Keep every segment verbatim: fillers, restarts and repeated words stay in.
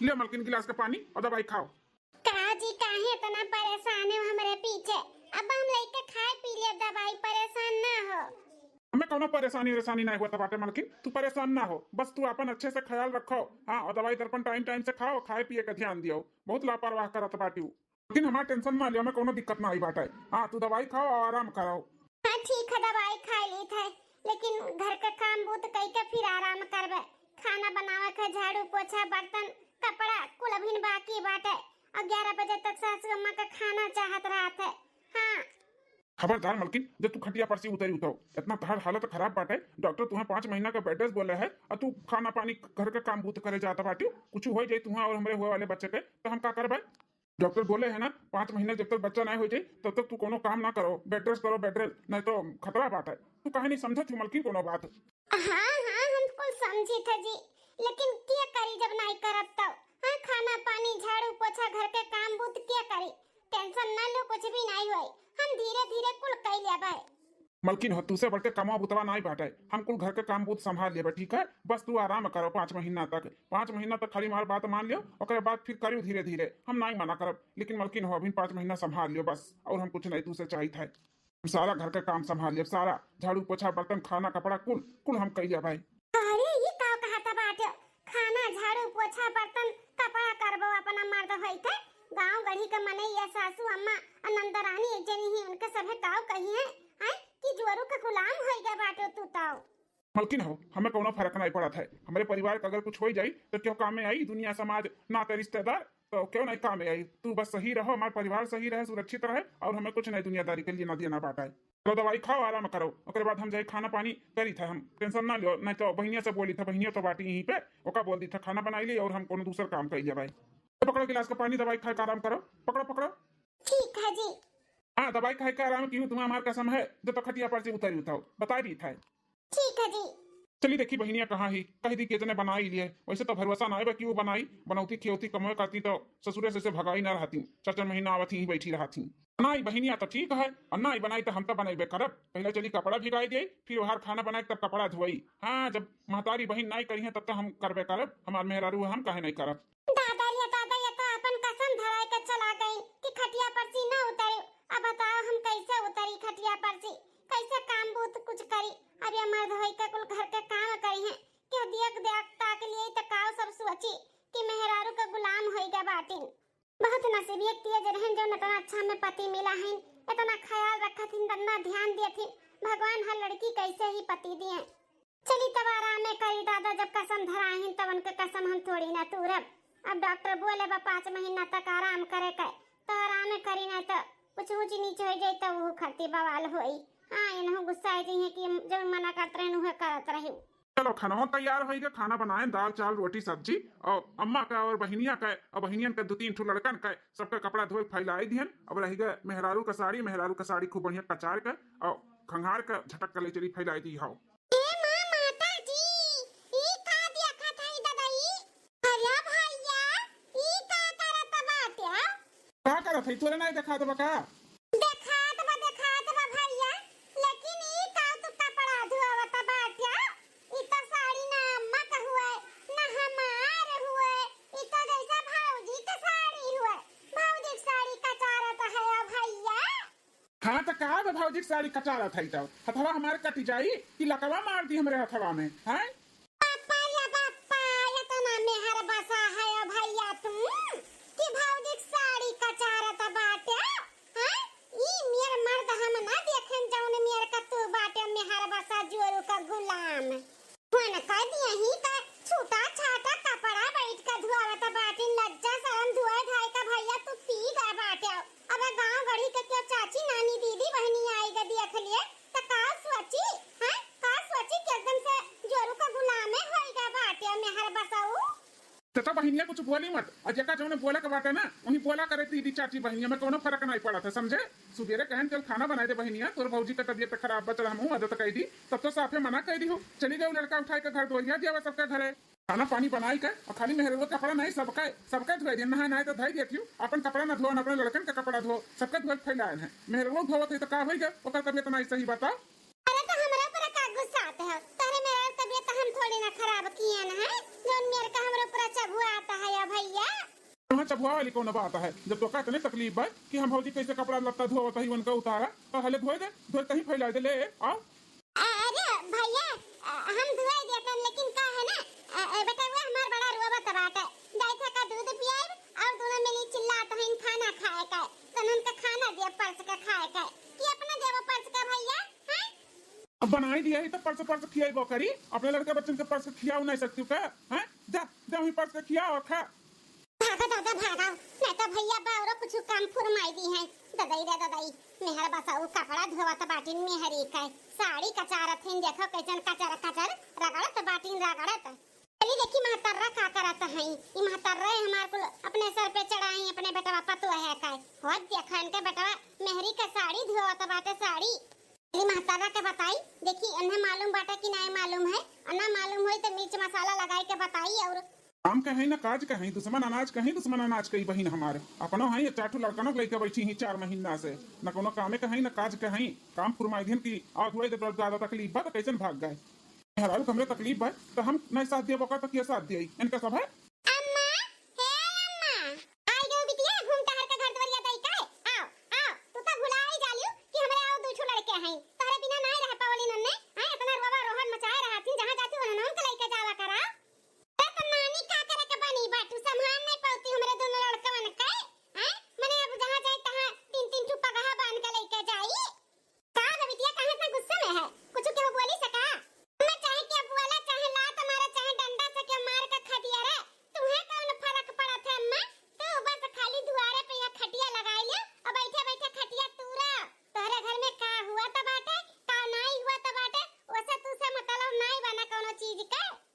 ले मलकिन, गिलास के पानी और दवाई खाओ। का जी, काहे इतना परेशान हो हमरे पीछे? अब हम लइके खाए पी लेब दवाई, परेशान ना हो। हमें कौनो परेशानी वरेशानी नहीं होत बाटे मलकिन, तू परेशान ना हो, बस तू अपन अच्छे से ख्याल रखो। हाँ, और दवाई दर्पण टाइम टाइम से खाओ, खाए पिए का ध्यान दियो, बहुत लापरवाह करत बाटी। लेकिन हमार टेंशन ना लियो, हमें कौनो दिक्कत ना आई बाटे। हाँ, तू दवाई खाओ और आराम कराओ। हाँ ठीक है, दवाई खाए ली थे, लेकिन घर का काम बूत कई के फिर आराम करबे। खाना बनावे के, झाड़ू पोछा, बर्तन, कपड़ा कुल अभिन बाकी बाटे। और ग्यारह बजे तक सासू अम्मा का खाना चाहत रहत है। हाँ। खबरदार मलकिन, जब तू खटिया पर से उतरी उठाओ, इतना तहार हालत खराब बाटे, डॉक्टर तुहे पाँच महीना का बेड रेस्ट बोले है, और तू खाना पानी घर के काम बूत करे जात बाटी। कुछ हो जाए तुहे और हमरे हुए वाले बच्चे के, तो हम का करबे? डॉक्टर बोले है ना, पाँच महीना जब तक बच्चा ना हो जाए, तब तक तू कोनो काम ना करो, बेड रेस्ट करो, बेड रेस्ट, नहीं तो खतरा बात है। तू काहे नहीं समझत हो मलकिन कोनो बात? हाँ हाँ, हम कुल समझी थे जी, लेकिन क्या करी जब नहीं करब तो? हाँ, खाना पानी, झाड़ू पोछा, घर के काम बूत क्या करी? टेंशन ना लो, कुछ भी नहीं होई, हम धीरे धीरे कुल कई लेबे। मलकिन हो, तूसे बढ़ के कमवा बुतवा नाई बाटे, हम कुल घर के काम बूत संभाल लेबे, ठीक है? बस तू आराम करो पाँच महीना तक, पाँच महीना तक खाली हमार बात मान लियो, ओकरे बाद फिर करियो धीरे धीरे, हम नाई मना करब। लेकिन मलकिन हो, अभी पाँच महीना संभाल लियो बस, और हम कुछ नहीं तूसे चाहित है। हम सारा घर का काम संभाल लेब, सारा झाड़ू पोछा बर्तन खाना कपड़ा कुल, कुल हम कई लेबे। अरे, ई का कहत बाटे? खाना, झाड़ू, पोछा, बर्तन, कपड़ा करबो अपना मर्द होई के? गाँव गढ़ी के मनई या सासू अम्मा आ नंदरानी एक जनी ही, उनके सभे काव कही है, हैं, कि जुअरू के गुलाम होई गए बाटे तू ताव। मलकिन हो, हमें कौनो फर्क नहीं पड़त है। हमरे परिवार का अगर कुछ हो जाई तो क्यों काम में आई? दुनिया समाज नाते रिश्तेदार तो क्यों नहीं काम में आई? तू बस सही रहो, हमार परिवार सही रहे, सुरक्षित रहे और हमें कुछ नहीं दुनियादारी के लिए ना देना बाटे। तो दवाई खाओ, आराम करो, ओकरे बाद हम जाई खाना पानी करी था। हम टेंशन ना लियो, नहीं तो बहिनिया से बोली था, बहिनिया तो बाटी यहीं पे, ओका बोल दी था खाना बनाई ली और हम कोनो दूसर काम कर लेबे। तो पकड़ो गिलास का पानी, दवाई खाए के आराम करो, पकड़ो पकड़ो। ठीक है जी। हाँ, दवाई खाए के आराम की तुम्हें हमार कसम है, जो तो खटिया पर से उतरी उठाओ, बता दी था। ठीक है जी। चली देखी बहिनिया कहाँ ही, कह दी कि इतने बनाई लिए। वैसे तो भरोसा ना आए बा कि वो बनाई, बनौती खियौती कमवे करती तो ससुरे से, से भगाई ना रहती, चार चार महीना आवत ही बैठी रहती। बनाई बहिनिया तो ठीक है, और नाई बनाई तो हम तो बनैबे करब। पहले चली कपड़ा भिगाई दे, फिर वहार खाना बनाए तब कपड़ा धोई। हाँ, जब महतारी बहिन नाई करी है तब तो हम करबे करब, हमार मेहरारू हम काहे नहीं करब। दादा रे दादा, ये तो अपन कसम धराए के चला गई कि खटिया पर से ना उतरे। अब बताओ हम कैसे उतरी खटिया पर से, कैसे काम बूत कुछ करी? अब ये मर्द होई के कुल घर के काम करी है, क्यों दियक दियक ताक लिए तो काव सब सोची कि मेहरारू के गुलाम होई गए बाटिन। बहुत नसीबियत तेज रहन जौन इतना अच्छा में पति मिला है, इतना ख्याल रखत हिन, इतना ध्यान दियत हिन। भगवान हर लड़की कैसे ही पति दिए। चली तब आरामे करी दादा, जब कसम धराहिन तब उनके कसम हम थोड़ी ना तूरब। अब डॉक्टर बोले बा पाँच महीना तक आराम करे के, तो आरामे करी, नहीं तो कुछ ऊंच नीच हो जाए तो वो खरती बवाल होई। हाँ, इनहू गुस्सा आ जाइए कि जब मना करत रहन उहे करत रही। चलो खाना तैयार हो गया, खाना बनाए, दाल चावल रोटी सब्जी, और अम्मा का और बहिनिया का और बहिनियन के दो तीन ठो लड़कन का सबका कपड़ा धोए फैलाई दिहन। अब रह गए मेहरारू का साड़ी, मेहरारू का साड़ी खूब बढ़िया कचार के और खंगार के झटक के ले चली फैलाई दी हो। ए माँ, माता जी, ई का देखत हई ददई? अरे भैया, ई का करत बाटे? का करत हई? तोरे नाई देखात बा का? देखात बा, देखात बा भैया, लेकिन ई का तू कपड़ा धोवत बाटे? ई तो साड़ी ना अम्मा का हुए, ना हमार हुए, ई तो जैसे भौजी के साड़ी हुए। भौजी के साड़ी कचारत है ओ भैया। हाँ, तो का बा भौजी के साड़ी कचारत है तो? हथवा हमारे कटी जाई कि लकवा मार दी हमरे हथवा में, हैं? बाप्पा या बाप्पा, इतना मेहर बसा है ओ भैया तुम कि भौजी के साड़ी कचारत बाटे, हैं? ई मेर मर्द हम ना देखेन जौन मेर का तू बाटे मेहर बसा जुअरू का गुलाम। फोन कर दिया ही का छूटा छाटा कपड़ा बैठ का धुआवत बाटिन, लज्जा शरम धुआए धाए का भैया तू पी गए बाटे। अब गाँव गढ़ी के क्यों चाची नानी दीदी बहनी आई गा देख लिए, त का सोची, हैं? का सोची कि एकदम से जोरू का गुलामे होई गा बाटे मेहर बसाऊ। ते तो बहिनिया कुछ बोली मत, और जेका जौने बोले के बाटे ना, वही बोला करे दीदी चाची बहिनिया में कोनो फर्क नहीं पड़त है, समझे? सुबेरे कहन चल खाना बनाए दे बहिनिया, तोर भौजी का तबियत खराब बा, चल हमहू मदद कर दी, तब तो साफे मना कर दी हो। चली गई लड़का उठाए के घर डोरिया दिया सबके घरे। खाना पानी बनाई के और खाली मेहररुआ कपड़ा नहीं, सबके, सबके धोए दिए, नहाए नहाए तो धोए दिए क्यों? अपन कपड़ा ना धो, ना अपने लड़कन का कपड़ा धो, सबके धोए फैलाए हैं। मेहररुआ धोवत है तो का होई गए? ओकर तबियत नहीं सही बताओ। अरे तो हमरे ऊपर का गुस्सा आते हो? तोहरे मेरा तबियत हम थोड़ी ना खराब किए ना है, जौन मेरे का हमरे ऊपर चघुआ आता है या भैया। कहाँ चबुआ वाली कौन बात है? जब तोका इतने तकलीफ बा कि हम भौजी कैसे कपड़ा लत्ता धोवत हई, उनका उतारा, तो हले धोए दे, धोए कहीं फैला दे, ले आओ। अरे भैया, अ, हम धोए देत हन, लेकिन का है ना, अ, अ, बेटवा हमार बड़ा रोवत बाटे, जाइत है का दूध पियाइब और दोनों मिली चिल्लात हईन खाना खाए का, तो उनका खाना दिया परस के खाए का, कि अपना देवा परस के भैया, हैं? अब बनाई दिया ही तो परस परस खियाइबो करी, अपने लड़के बच्चन के परस के खियाओ नहीं सकती का, हैं? जा, जा वहीं परस के खियाओ और खा। भागा दादा भागा, नहीं तो भैया बावरो कुछ काम फुरमाई दी है। ददई रे ददई, मेहर बसाऊ कपड़ा धोवत बाटिन मेहरी के, साड़ी कचारत हईन, देखो कैसन कचर कचर रगड़त बाटिन रगड़त। चली देखी महतर्रा का करत हई, ई महतर्रा हमार कुल अपने सर पे चढ़ाई, अपने बेटवा पतोह है का। होत देखन के बेटवा मेहरी के साड़ी धोवत बाटे साड़ी। चली महतर्रा के बताई, देखी एन्हे मालूम बाटे कि नाय मालूम है, और ना मालूम होई तो मिर्च मसाला लगाई के बताई और काम कहई न काज कहई, दुश्मन अनाज कहई, दुश्मन अनाज कही बहिन हमार। अपनो हई, चार ठो लड़कनो के लइके बैठी ही चार महीना से। न कोनो कामे कहई, न काज कहई। काम फुरमाई दिन की आग हुए दे, ज्यादा तकलीफ बा, त कैसन भाग गए? मेहरारू के हमरे तकलीफ बा, त हम नहीं साथ दिए, ओकर त के साथ दिए? इनका सब है। अम्मा, हे अम्मा, आई गयो बिटिया, घूम टहर के घर दुआरिया दई का? आओ, आओ, तू तो भुला ही जालियो कि हमरे आओ दू ठो लड़के हैं, तोहरे बिना नहीं रह पावली नन्ने। हाँ, इतना रोवा रोहन मचाए रहती, जहाँ जाती वहाँ नाम के लइके जावा करा। अरे तो नानी का करे के बनी बाटू, संभाल नहीं पावती हमरे दोनों लड़कवन के, हैं? मने अब जहाँ जाए तहाँ तीन तीन ठू पगहा बांध के लेके जाई। का रे बिटिया, काहे इतना गुस्सा में है? कुछ केहू बोली सका? मैं चाहे के बोला, चाहे लात मारे, चाहे डंडा से के मार के खटिया रे, तुम्हें कौन फर्क पड़त है अम्मा? तू बस खाली दुआरे पे यहाँ खटिया लगाई ले और बैठे बैठे खटिया तूरा। तोहरे घर में का हुआ त बाटे, का नाई हुआ त बाटे, ओसे तू से मतलब नाई बना कौनो चीज के।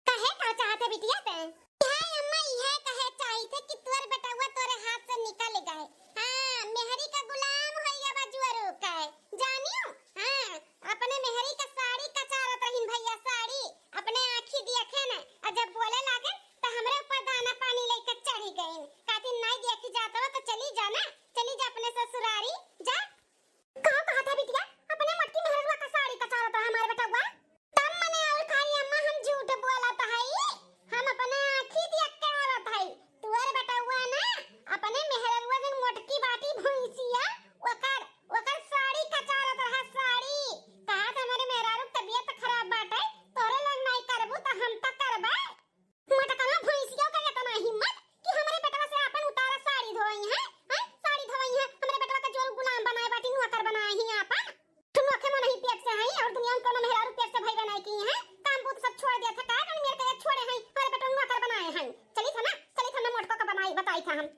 कहे का चाहत है बिटिया ते? हाय अम्मा, इहे कहे चाहित है कि तोर बेटवा तोरे हाथ से निकल गए। हाँ, मेहरी का गुलाम होई गया बा जुअरू का। जानियो? हाँ, अपने मेहरी का साड़ी कचारत रहिन भैया, साड़ी। अपने आँखी देखे न, और जब बोले लागे तो हमरे ऊपर दाना पानी लेके चढ़ी गईन। कहती, "नहीं देखी जात हो तो चली जा ना, चली जा अपने ससुरारी, जा।" का कहत है बिटिया? अपने मोटकी मेहररुआ का साड़ी कचारत रहा हमार बेटवा। तब मने और खाई अम्मा हम झूठ बोलत हई, हम अपने आँखी देख के आवत हई। तुअर बेटवा ना अपने मेहररुआ जन मोटकी बाटी भैंसिया ओकर, ओकर साड़ी कचारत रहा साड़ी। कहत हमरे मेहरारू के तबियत खराब बाटे, तोरे लोग नहीं करबू त हम त करबे। मोटकवा भैंसिया का इतना हिम्मत कि हमरे बेटवा से आपन उतारा साड़ी धोई है, हैं? साड़ी धोई है, हमरे बेटवा का जोरू गुलाम बनाए बाटी, नौकर बनाए ही आपन। तू नोखे में नहीं पेट से हई और दुनिया में कोनो मेहरारू पेट से भई बनाए की है। काम बूत सब छोड़ दिया था, का जन मेर के छोड़े हई, हमरे बेटवा नौकर बनाए हई। चली था ना, चली था ना मोटको का बनाई, बताई था हम।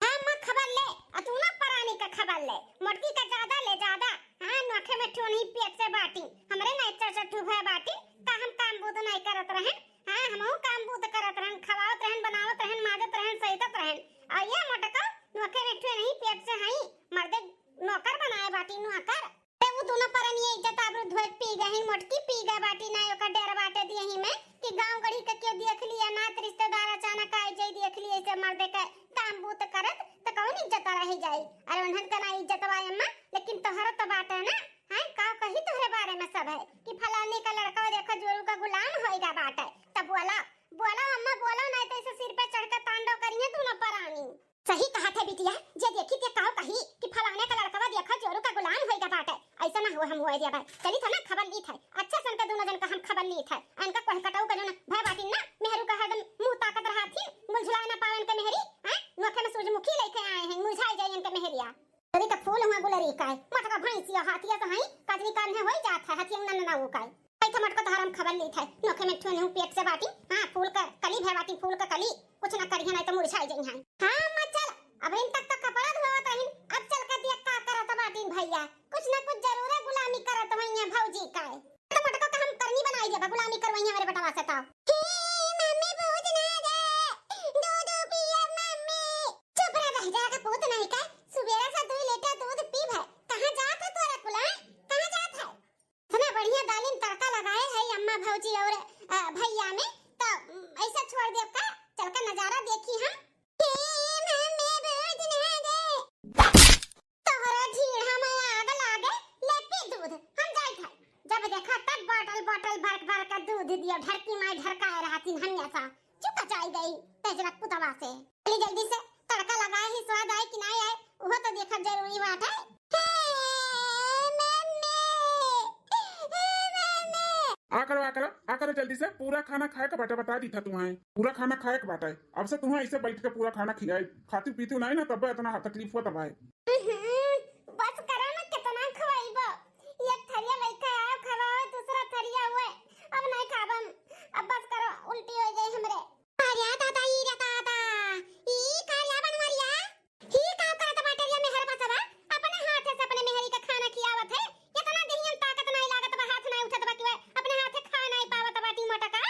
हाँ, अम्मा खबर ले, आ तू ना परानी का खबर ले, मोटकी का ज्यादा ले ज्यादा। हाँ, नोखे में ठो नहीं पेट से बाटी, हमरे नहीं चर चर ठो भय बाटी, का हम काम बूत नहीं करत रहन? हाँ, हमहू काम बूत करत रहन, खवावत रहन, बनावत रहन, माजत रहन, सहितत रहन। और ये मोटका नोखे में ठो नहीं पेट से हई, मर्दे नौकर बनाए बाटी नौकर। ते उ दोनों परनिये इज्जत आबरू धोए पी गए हैं, मोटकी पी गए बाटी ना, ओकर डर बाटे दिए ही में कि गांव गढ़ी के केहू देख लिया, नात रिश्तेदार अचानक आए जाई देख लिया, ऐसे मर्दे के काम बूत करत त कौन इज्जत रह जाई? अरे उन्हन का ना इज्जत बा अम्मा, लेकिन तोहर तो बाटे ना, हैं? का कही तोहरे बारे में सब है कि फलाने का लड़का देखो जोरू का गुलाम होइगा बाटे, तब बोला, बोला अम्मा बोला, नहीं तो ऐसे सिर पे चढ़ के तांडव करिए दोनों परानी। सही कहत है बिटिया, जे देखी ते काव कही कि फलाने का लड़कवा देखो जोरू का गुलाम होइगा बाटे। ऐसा ना हो हम होए दिया भाई। चली था ना खबर ली था। अच्छा सन के दोनों जन का हम खबर ली था। इनका कोह कटाऊ का जो ना भय बाटिन ना, मेहरू का हरदम मुंह ताकत रहा थी, मुलझुलाए ना पावे इनके मेहरी, हैं? नोखे में सूरजमुखी लेके आए हैं, मुरझाई जाए इनके मेहरिया। तभी तो फूल हुआ गुलरी का है। मोटका भैंसिया हाथिया तो हैं, काजनी कान्हे होई जात है, हाथिया ना ना वो का है। ऐ तो मोटको तोहर हम खबर ली था, नोखे में ठुए नहीं पेट से बाटी, हाँ, फूल का कली भय बाटी, फूल का कली। कुछ ना करिहन, नहीं तो मुरझाई जइहन। हाँ अम्मा, चल, अब इन तक तो कपड़ा धोवत रहिन, अब चल के दिया का करत बाटिन भैया, कुछ ना कुछ जरूरे गुलामी करत होइहैं भौजी का। तो मोटको का हम करनी बनाई देबा, गुलामी करवइहैं हमरे बेटवा से तो। हे मम्मी, भूत ना दे, दूध पिया मम्मी। चुप रह, बहरा का पूत नहीं का, सुबेरा से दुई लीटर दूध पीब है, कहाँ जात है तोरा कुल, हैं? कहाँ जात है? इतना बढ़िया दालिम तड़का लगाए है अम्मा भौजी और, अ, भैया में, तो, उम, ऐसा छोड़ देब का? चल के नजारा देखी हम। हे मम्मी, भूत ना दे। तोहरे ढीढ़ा में आग लागे, ले पी दूध, हम जाइत है। जब देखा तब bottle, bottle भर भर के दूध दियो, ढरकी माई ढरकाए रहती हनिया सा। चुका जाई गई तेजरा पुतवा से। चली जल्दी से, स्वाद आए कि ना आए, वो तो देखब जरूरी बात है। हे मम्मी, हे मम्मी। आ करो, आ करो, आ करो जल्दी से, पूरा खाना खाए के बाटे, बता दी था तुम्हें, पूरा खाना खाए के बाटे। अब से तुम्हें ऐसे बैठ के पूरा खाना खियाए, खाती पीती नहीं ना, तब इतना तकलीफ हुआ तब आए। हम्म, बस करो ना, कितना खवाइबो? एक थरिया लइके आओ, खवाओ, दूसरा थरिया हुए, अब नहीं खाबम, अब बस करो, उल्टी हो जाए हमरे। अरे दादा, ई रे दादा, ई का रे बनवरिया? ई का करत बाटे रे मेहर बसवा? अपने हाथे से अपने मेहरी का खाना खियावत है। इतना देहियन ताकत नहीं लागत बा, हाथ नहीं उठत बा कि वह अपने हाथे खा नहीं पावत बाटी मोटा का।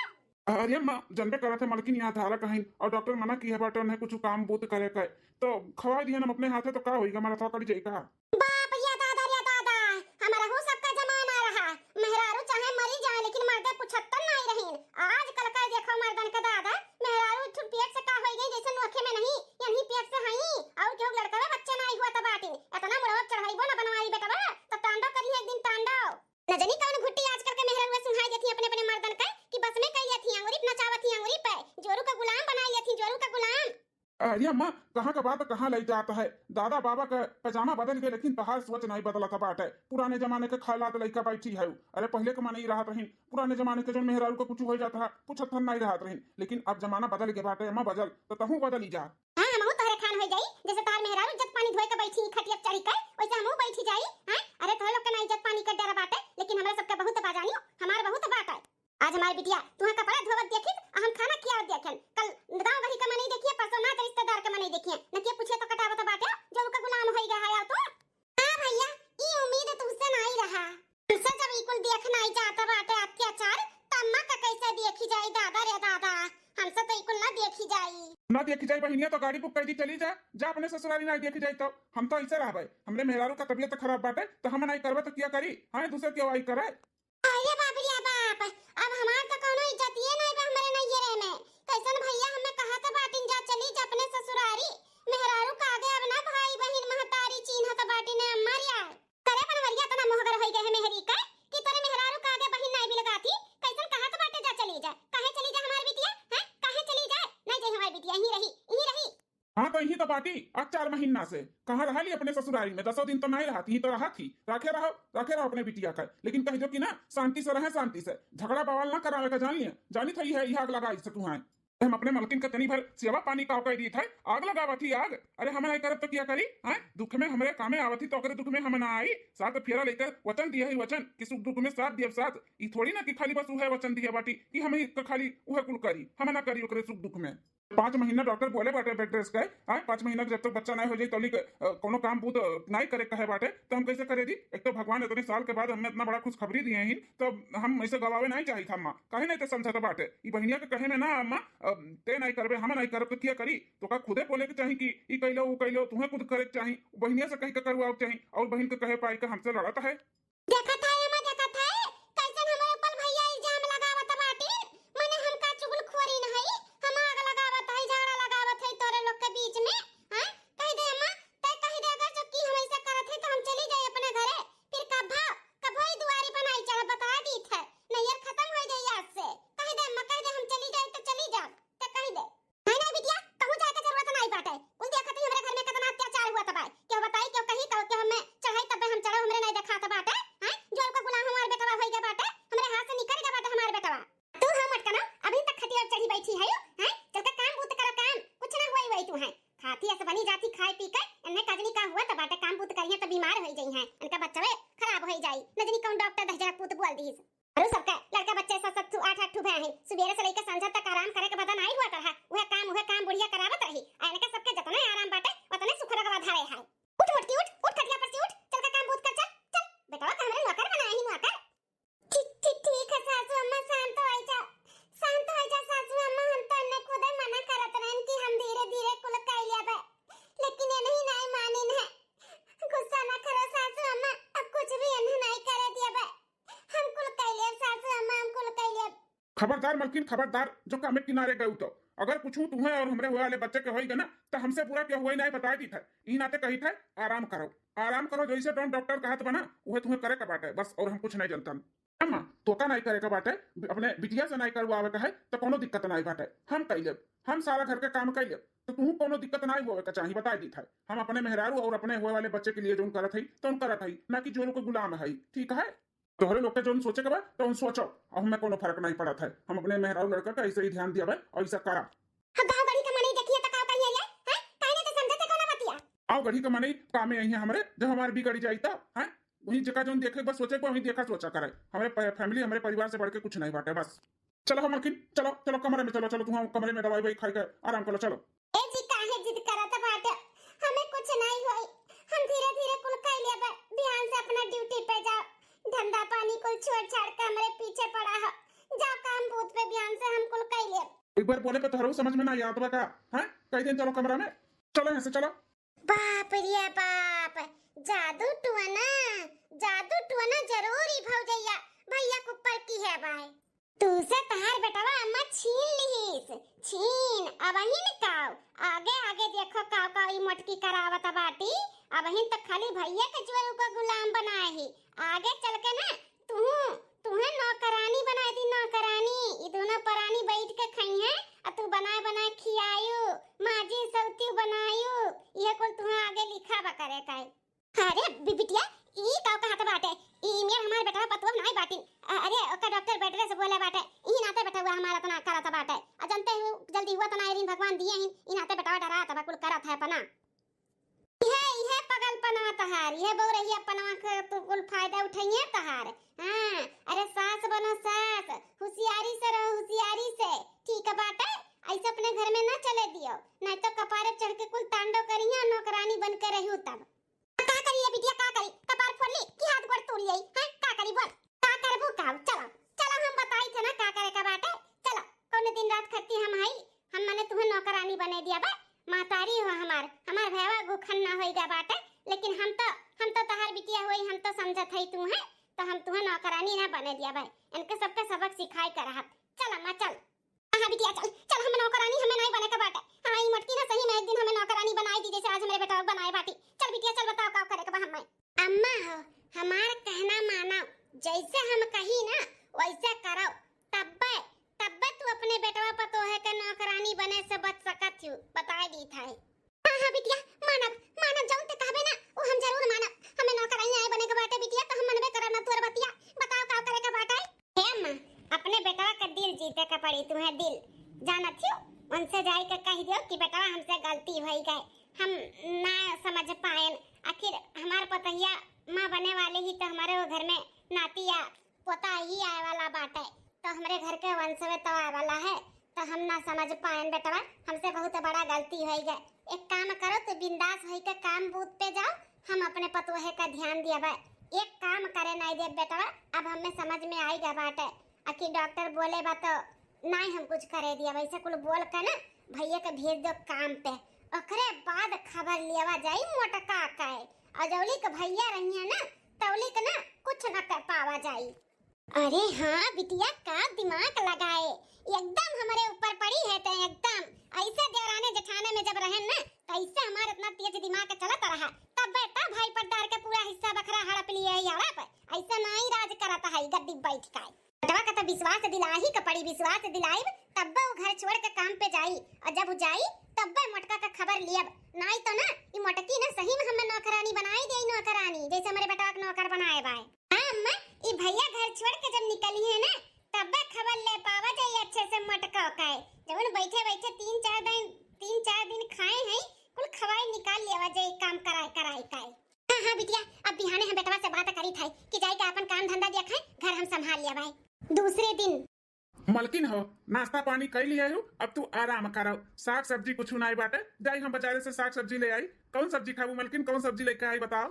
अरे अम्मा, जनबे करत है मलकिन यहाँ धारा कहीं और डॉक्टर मना किया बाटे उन्हें कुछ काम बूत करे के, तो खवाई दिहन हम अपने हाथे, तो का होई, हमारा थोड़ा कट जाई का? बाप रे दादा रे दादा, हमारा हूँ सबका जमाना रहा, मेहरारू चाहे मरी जाए लेकिन मर्दे पुछत्तन नहीं रहीन। आजकल का देखो मर्दन का दादा, मेहरारू ठुर पेट से का होई गई जैसे नोखे में नहीं, यही पेट से हई, और केहू लड़कवे बच्चे नहीं हुआ त बाटिन। इतना मुड़वा चढ़ाईबो ना बनवारी बेटवा, तो तांडव करी एक दिन तांडव। न जनी कौन घुट्टी आजकल के मेहरारू सुनाई देती अपने अपने मर्दन का कि बस में कई लेती अंगुरी पे नचावती अंगुरी पे, जोरू का गुलाम बनाई लेती, जोरू का गुलाम। अरे अम्मा, कहाँ का बात कहाँ लई जात है? दादा बाबा का पैजामा बदल गए, लेकिन तहार सोच नहीं बदलत बाटे। पुराने जमाने के खैलात लइका बैठी है। अरे पहले के मनई रहत रहीन, पुराने जमाने के जौन मेहरारू का कुछ हो जात है, पुछत नहीं रहत रहीन, लेकिन अब जमाना बदल गए बाटे अम्मा, बदल तो तहूँ बदली जा। हाँ, हमहू तोहरे खान हो जाई, जैसे तोहर मेहरारू इज्जत पानी धोए के बैठी खटिया चढ़ी के, वैसे हमहू बैठी जाई। हाँ, अरे तोहरे लोग के ना इज्जत पानी के डर बाटे, लेकिन हमरा सबके बहुत बाजानियो, हमार बहुत बाटे। आज हमार बिटिया तुहा कपड़ा धोवत देखित, आ हम खाना खियावत देखन। कल गाँव गली का मनई देखिए, परसों नात रिश्तेदार का मनई देखिए, न के पूछे तो कटावत बाटे, जो उनका गुलाम होई गया है तू। हाँ भैया, ई उम्मीद तुमसे नहीं रहा। हमसे जब ई कुल देख नहीं जाता बाटे अत्याचार, त अम्मा का कैसे देखी जाई दादा रे दादा? हमसे तो ई कुल ना देखी जाई। ना देखी जाई बहिनिया, तो गाड़ी बुक कर दी, चली जा, जा अपने ससुरारी, नहीं देखी जाई तो। हम तो ऐसे रहबे, हमरे मेहरारू का तबीयत खराब बाटे, तो हम नहीं करबे तो क्या करी? हाँ, दूसरे के आई करे। अरे बाप रे बाप, अब हमार तो कौनो इज्जतिये नाई बा हमरे नैहरे में। कैसन भैया हमें कहत बाटिन जा चली जा अपने ससुरारी। मेहरारू का आगे अब ना भाई बहिन महतारी चीन्हत बाटिन अम्मा रे। करे बनवरिया इतना मोहगर होई गए है मेहरी का कि तोरे मेहरारू का आगे बहिन नाई बिलगाती। कैसन कहत बाटे जा चली जा, काहे चली जा हमार बिटिया, हैं? काहे चली जा? नहीं जाई हमार बिटिया, यहीं रही, यहीं रही। हाँ, तो यही तो बाटी, आज चार महीना से कहाँ रहा ली अपने ससुरारी में, दसों दिन तो नहीं रहती, यहीं तो रहा थी, रखे रहो, रखे रहो अपने बिटिया का, लेकिन कह दो कि ना, शांति से रहे, शांति से, झगड़ा बवाल ना करावे का, जान लिए, जानी थई है, यह आग लगा इससे तू है। हम अपने मलकिन का तनी भर सेवा पानी का कह दी था, आग लगावा थी आग। अरे हम नहीं करब तो क्या करी, हैं? दुख में हमरे कामे आवत ही तो ओकरे दुख में हम ना आई। सात फेरा लेकर वचन दिया है, वचन कि सुख दुख में साथ दिया साथ। ई थोड़ी ना कि खाली बस उहे वचन दिया बाटी कि हम ही तो खाली उहे कुल करी, हम ना करी ओकरे सुख दुख में। पाँच महीना डॉक्टर बोले बाटे बेड रेस्ट का, हाँ, पाँच महीना के जब तक बच्चा नहीं हो जाई, तौली के, अ, कोनो काम बूत, अ, नहीं करे कहे बाटे, तो हम कैसे करे दी? एक तो भगवान इतने साल के बाद हमें इतना बड़ा खुशखबरी दिए ही, तो हम ऐसे गवावे नहीं चाहिए था माँ, काहे नहीं तो समझत बाटे। ई बहिनिया के कहे में ना अम्मा, अ, ते नहीं करबे, हम नहीं करब तो क्या करी? तो का खुदे बोले के चाही कि ई कैलो, वो कैलो, तुम्हें खुद करे के चाही, बहिनिया से कह के करवाओ के चाही, और बहिन के कहे पाई के हमसे लड़त है। देखत है अम्मा, देखत है, कैसन हमरे ऊपर भैया इल्जाम लगावत बाटे, मने हम का चुगलखोरी न हई, हम आग लगावत हई, झगड़ा लगावत हई तोरे लोग के बीच में, हाँ? कह दे अम्मा, तै कह दे अगर जो कि हम ऐसा करत है तो हम चली जाई अपने घरे, फिर कभा, कभो ई दुआरी पर नहीं चढ़, बता दी थे, नैयर खत्म हो जाई आज से, कह दे अम्मा, कह दे हम चली जाई तो चली जा, ते कह दे। नहीं, नहीं बिटिया, कहूँ जाए के जरूरत नहीं बाटे। कुल देखत ही हमरे घर में कितना अत्याचार हुआ तबाय। केहू बताई, केहू कही, केहू, केहू हमें चढ़ाई तबे हम चढ़ो, हमरे नहीं देखात बाटे। हैं? जो का गुलाम हमार बेटवा होई गए बाटे, हमरे हाथ से निकल गए बाटे हमार बेटवा। तू हम अटकनो, अभी तक खटिया चढ़ी बैठी है, हैं? चल के काम बूत करो काम, कुछ ना हुई वही तू है। खाती ऐसे बनी जाती खाए पी के, इन्हें कजनी का हुआ तो बाटे काम बूत करिए तो बीमार होई जाई हैं। इनका बच्चा वे खराब होई जाई। न जनी कौन डॉक्टर दहिजरा पूत बोल दीस। अरे सबका लड़का बच्चे सात सात ठू, आठ आठ ठू भए हैं। सुबेरे से लेके संझा तक आराम करे के बदन आई हुआ करहा। उहे काम, उहे काम बुढ़िया करावत रही। आ इनका सबके जतने आराम बाटे, उतने सुख रगवा धारे है। उठ मोटकी उठ, उठ खटिया पर से उठ, चल का काम बूत कर, चल, चल। बेटवा का हमरे नौकर बनाए ही नौकर। ठीक, ठीक, ठीक है सासू अम्मा, शांत हो जा, शांत हो जा सासू अम्मा। हम तो इन्हें खुदे मना करत रहन कि हम धीरे धीरे कुल कर लेबे, लेकिन ये नहीं, नहीं मानिन है। गुस्सा ना करो सासू अम्मा, अब कुछ भी इन्हें नहीं करे देबे। हम कुल कइ लेब सासू अम्मा, हम कुल कइ लेब। खबरदार मलकिन, खबरदार, जो कामे किनारे गऊ तो। अगर कुछ तुम्हें और हमरे हुए वाले बच्चे के होई गए ना, तो हमसे बुरा क्यों हुआ ही नहीं बताई दी था। ई नाते कही था, आराम करो, आराम करो, जैसे डॉन डॉक्टर कहत बना, उहे तुम्हें करे के बाटे, बस और हम कुछ नहीं जानता। अम्मा, तोका नाई करे का बाटे, अपने बिटिया से नाई करवावे का है, तो कोनो दिक्कत नाई बाटे, हम कई लेब, हम सारा घर के काम कई लेब, तो तुहू कोनो दिक्कत नाई होवे का चाही, बताई दीत है। हम अपने मेहरारू और अपने होए वाले बच्चे के लिए जौन करत है, तौन करत है, ना कि जोरू के गुलाम है, ठीक है? तोहरे लोग के जौन सोचे के बा, तौन सोचो, अब हमें कोनो फर्क नाई पड़त है। हम अपने मेहरारू लड़का का ऐसे ही ध्यान दियाबे और ऐसा करब। अब गाँव गढ़ी के मनई देखिए तो का कहिए ले, हैं? काहे नहीं तो समझते कोनो बतिया? गाँव गढ़ी के मनई कामे आई है हमरे, जब हमार बिगड़ी जाई तब, हैं? वही जगह जौन देखे बस सोचे के बा, वही देखा सोचा करे। हमरे प-, family, हमरे परिवार से बढ़ के कुछ नहीं बाटे, बस। चलो हो मलकिन, चलो, चलो कमरे में चलो, चलो तुम कमरे में दवाई ववाई खाई के आराम करो, चलो। ए जी, काहे जिद करत बाटे? हमें कुछ नहीं होई, हम धीरे धीरे कुल कर लेबे। बिहान से अपना duty पे जाओ, धंधा पानी कुल छोड़ छाड़ के हमरे पीछे पड़ा हो। जाओ काम बूत पे, बिहान से हम कुल कर लेब। एक बार बोले पे तोहरो समझ में ना आवत बा का? हैं? कह देन चलो कमरा में, चलो यहाँ से चलो। बाप रे बाप, जादू टोना, जादू टोना जरूर ई भौजैया भैया के ऊपर की है बाय। तू से तहार बेटवा अम्मा छीन लिहिस, छीन। अबहिन काव, आगे आगे देखो काव काव ई मोटकी करावत बाटी। अबहिन तो खाली भैया के जोरू का गुलाम बनाए ही, आगे चल के ना तू, तुहे नौकरानी बनाए दी, नौकरानी। ई दोनों परानी बैठ के खइहें, आ तू बनाए बनाए खियायू, माजी सौतियू बनायू, इहे कुल तुहे आगे लिखा बा करे का। अरे बि-, बिटिया, ई का कहत बाटे? ई मेर हमार बेटवा पतोह नाई बाटिन। अ-, अरे ओकर डॉक्टर बैटरे से बोले बाटे, ई नाते बेटवा हमार इतना करत बाटे। आ जनते हूँ जल्दी हुआ तो ना, भगवान दिए ही, ई नाते बेटवा डरात बा, कुल करत है अपना। इहे, इहे पगलपनवा तहार, इहे बउरहियापनवा के तू कुल फायदा उठइहे तहार। हाँ, अरे सास बनो सास, हुसियारी से रहो, हुसियारी से, ठीक बाटे? ऐसे अपने घर में ना चले दियो, नहीं तो कपारे चढ़ के कुल तांडव करिहे, नौकरानी बन के रहू तब। का करी ये बिटिया, का करी? कपार फोड़ ली कि हाथ गोड़ तोड़ ली? हैं, का करी बोल? का करबू का? चलो, चलो हम बताई थे ना का करे का बाटे। चलो, कौन दिन रात खत्ती हम हई, हम मने तुम्हें नौकरानी बने दिया बा। महतारी हो हमार, हमार भैवा गुखन ना होई गा बाटे, लेकिन हम तो, हम तो तहार बिटिया होई, हम तो समझत हई तू है, तो हम तुम्हें नौकरानी ना बने दिया बा। इनके सबके सबक सिखाए के रहत। चल अम्मा चल। हाँ बिटिया चल, चल हम नौकरानी हमें नहीं बने के बाटे। हाँ ई मोटकी ना सही में एक दिन हमें नौकरानी बनाई दी जैसे आज हमारे बेटा बनाए बाटी। चल बिटिया चल बताओ का करे के बा हमें। अम्मा हो, हमार कहना मानो, जैसे हम कही ना वैसे करो, तब्बे, तब्बे तू अपने बेटवा पतोहे के नौकरानी बने से बच सकत हूँ, बताए दी था। हाँ हाँ बिटिया, मानब, मानब, जौन ते कहबे ना वो हम जरूर मानब। हमें नौकरानी आए बने के बाटे बिटिया, तो हम मनबे करब ना तोर बतिया। बताओ का करे के बाटे? हे अम्मा, अपने बेटवा का दिल जीते के पड़ी तुम्हें, दिल। जानत हियो, उनसे जाए के कह दियो कि बेटवा हमसे गलती होई गए, हम ना समझ पाएन। आखिर हमार पतहिया माँ बने वाले ही तो हमारे वो घर में नाती या पोता ही आए वाला बाटे, तो हमरे घर के वंशवे तो आए वाला है, तो हम ना समझ पाएन बेटवा, हमसे बहुत बड़ा गलती होई गए। एक काम करो, तू बिंदास होई के काम बूत पे जाओ, हम अपने पतोहे का ध्यान दियाबे। एक काम करे नहीं देब बेटवा, अब हमें समझ में आई गए बाटे। आखिर डॉक्टर बोले बा तो नाई हम कुछ करे दिया, वैसे कुल बोल के ना भैया के भेज दो काम पे, ओकरे बाद खबर लियावा जाई मोटका के। और जौली के भैया रहिए ना, तौली के ना कुछ ना कर पावा जाई। अरे हाँ बिटिया, का दिमाग लगाए, एकदम हमरे ऊपर पड़ी है ते एकदम। ऐसे देवराने जेठाने में जब रहन ना, तो ऐसे हमार इतना तेज दिमाग चलत रहा, तब बेटा भाई पट्टार के पूरा हिस्सा बखरा हड़प लिए है हड़प। ऐसे नाई राज करत है गद्दी बैठ के। बेटवा का तो विश्वास दिलाही के पड़ी, विश्वास दिलाइब, तब्बे वो घर छोड़ के काम पे जाई, और जब वो जाई, तब्बे मोटका का खबर लियब। नाई तो ना, ई मोटकी ना सही में हमें नौकरानी बनाई दे, नौकरानी, जैसे हमरे बेटवा के नौकर बनाए बाए। हाँ अम्मा, ई भैया घर छोड़ के जब निकली है ना, तब्बे खबर ले पावा जाई अच्छे से मोटका का। जवन बैठे बैठे तीन चार दिन, तीन चार दिन खाए हैं, कुल खवाई निकाल लेवा जाई काम कराए कराए का। हाँ, हाँ, बिटिया, अब बिहाने हम बेटवा से बात करी थे कि जाए के अपन काम धंधा देखा है, घर हम संभाल लिया भाई। दूसरे दिन। मलकिन हो, नाश्ता पानी कर लिया हो, अब तू आराम करो। साग सब्जी कुछ नहीं बाटे, जाई हम बाजारे से साग सब्जी ले आई। कौन सब्जी खाबू मलकिन, कौन सब्जी लेके आई बताओ?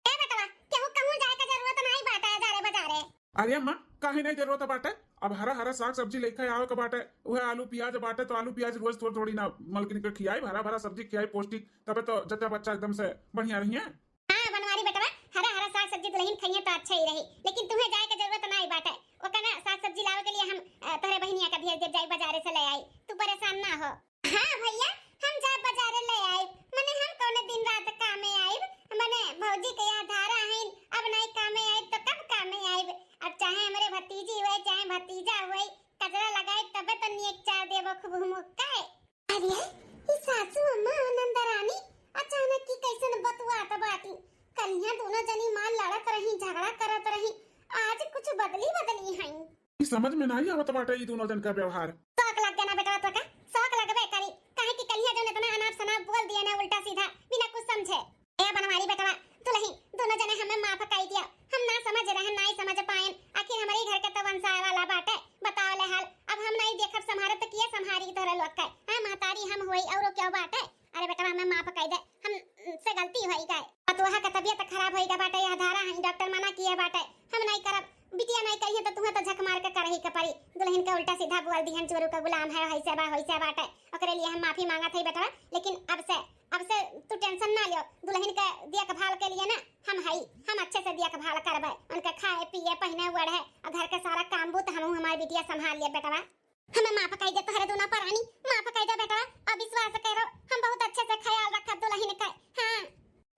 ए बेटवा, केहू कहूँ जाए के जरूरत नहीं बाटे, जा रे बाजारे। अरे अम्मा, काहे नहीं जरूरत बाटे? अब हरा हरा साग सब्जी लेके आवे के बाटे, उहे आलू प्याज बाटे, तो आलू प्याज रोज थोड़ी थोड़ी ना मलकिन के खियाई, हरा भरा सब्जी खियाई पौष्टिक, तबे तो जच्चा बच्चा एकदम से बढ़िया रहिए। हाँ बनवारी बेटवा, हरा हरा साग सब्जी दुल्हन खाइए तो अच्छा ही रही, लेकिन तुम्हें जाए के जरूरत ना आई बाटे। ओकर ना साग सब्जी लावे के लिए हम, अ, तोहरे बहिनिया के भेज देब, जाई बाजारे से ले आई, तू परेशान ना हो। हाँ भैया, हम जाए बाजारे ले आई, मने हम कौन दिन रात कामे आइब, मने भौजी के यहाँ धारा हईन, अब नहीं कामे आइब तो कब कामे आइब? अब चाहे हमरे भतीजी समझ में नाहीं आवत बाटे ई दुनो जन का व्यवहार। शौक लग गया ना बेटवा तो का? शौक लगबे करी, काहे कि कलिया जौन इतना अनाप शनाप बोल दिए ना उल्टा सीधा, बिना कुछ समझे। ए बनवारी बेटवा, दुलही, दुनो जने हमें माफ कई दिया। हम ना समझ रहे, नाहीं समझ पाएन। आखिर हमरे घर के तो वंशाए वाला बाटे। बताओ ले हाल, अब हम नाहीं देखब संभारे तो किया संभारी तोहरे लोग के? हाँ, महतारी हम होई, औरो क्या बाटे? अरे बेटवा, हमें माफ कई दे, हम से गलती होई गए। पतोहा का तबियत खराब होई गए बाटे, यह धारा है, डॉक्टर मना किए बाटे, हम नाहीं करब। बिटिया नाहीं करिए तो तुहें तो झक मार के करही के पड़ी। दुलहिन के उल्टा सीधा बोल दिहन, चोरू का गुलाम है, होइसे बा, होइसे बाटे। ओकरे लिए हम माफी मांगत हई बेटवा, लेकिन अब से, अब से तू tension ना लियो। दुलहिन के देखभाल के लिए ना हम हई, हम अच्छे से देखभाल करबे। उनके खाए, पिए, पहिने, ओढ़े, और घर के सारा काम बूत हमहू हमार बिटिया संभाल लिए बेटवा। हमें माफ कई दे तोहरे दूना परानी, माफ कई दे बेटवा। अब विश्वास करो, हम बहुत अच्छे से ख्याल रखब दुलहिन के। हाँ।